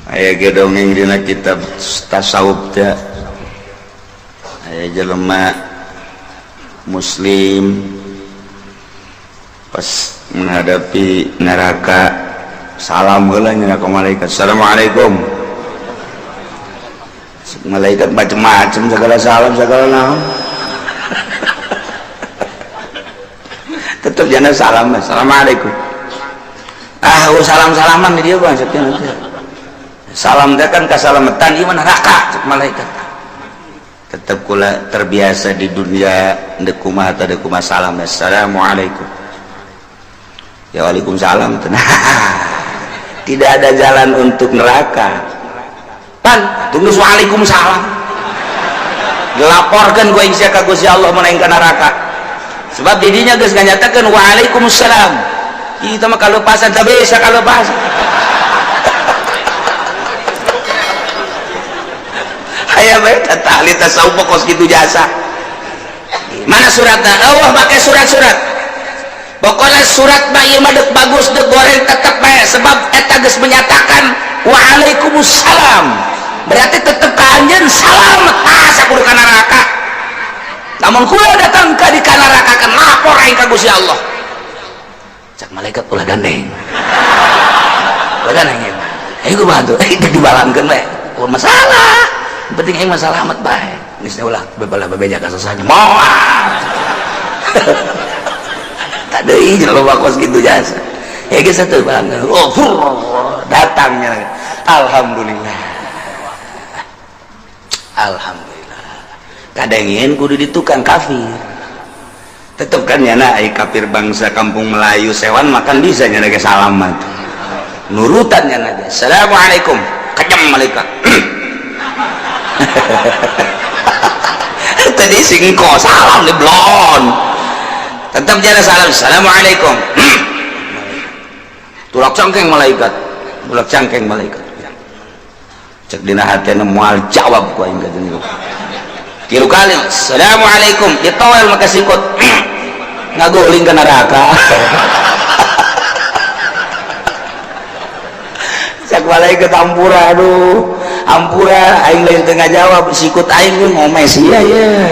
Aya ge dongeng dina kitab tasawuf teh, aya jelema muslim pas menghadapi neraka, salam heula nya ka malaikat, assalamualaikum. Malaikat macem-macem segala salam segala naon, tetep jana salam, assalamualaikum. Ah, salam-salaman di dia bang, salam teh kan kasalamatan ieu mah neraka cek malaikat. Tetep kula terbiasa di dunia deuk kumaha teh deuk kumaha salam, assalamualaikum. Ya waalaikumsalam. Tidak ada jalan untuk neraka. Pan tunggu waalaikumsalam. Dilaporkan ku aing sia ka Gusti Allah mun aing ka neraka. Sebab didinya geus nganyatakeun waalaikumsalam. Itu mah kalepasan teu bisa kalepasan. Aya bae ahli tasawuf kos kitu jasa. Mana suratna? Allah make surat-surat. Pokoknya surat mah ieu mah deuk bagus deuk goreng tetep bae sebab eta geus menyatakan waalaikumsalam. Berarti tetep ka anjeun salamet asa kudu ka neraka. Lamun kula datang ka di ka neraka kan lapor aing ka Gusti Allah. Cak malaikat ulah gandeng. Ulah gandeng ieu mah. Ayo kumaha tuh? Dibalangkeun bae. Oh masalah. Penting aing masalah amat bae. Geus ulah bebalah bebeja ka sasanya. Moal. Tak deui loba kos kitu jasa. Ya geus atuh balangkeun. Oh, datangnya. Alhamdulillah. Alhamdulillah. Kadangin kudu di tukang kafir. Tetep kan nyana ai kafir bangsa kampung Melayu sewan makan bisa nyana ge salam mah. Nurutan nyana ge. Assalamualaikum. Kejam malaikat. Tadi singko salam di blon. Tetap jalan salam. Assalamualaikum. Tulak cangkeng malaikat. Tulak cangkeng malaikat. Cek dina hatena moal jawab ku aing ka niku. Tilu kali assalamualaikum ditowel maka sikut ngaguling ke neraka. Cek malaikat ampura, aduh ampura aing lain teu ngajawab sikut aing ge ngomes iya ya.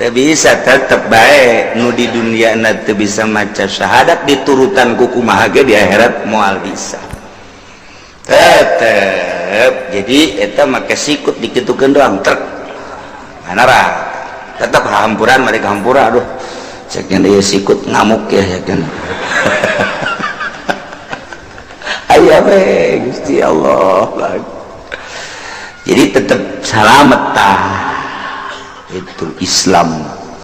Teu bisa tetep bae nu di dunia na teu bisa maca syahadat diturutan ku kumaha ge di akhirat moal bisa. Tetep jadi eta make sikut dikitukeun doang trek. Manara tetep hampuran mereka hampura aduh ceknya dia sikut ngamuk ya ceknya. Aya we Gusti Allah. Jadi tetap selamat tah itu Islam.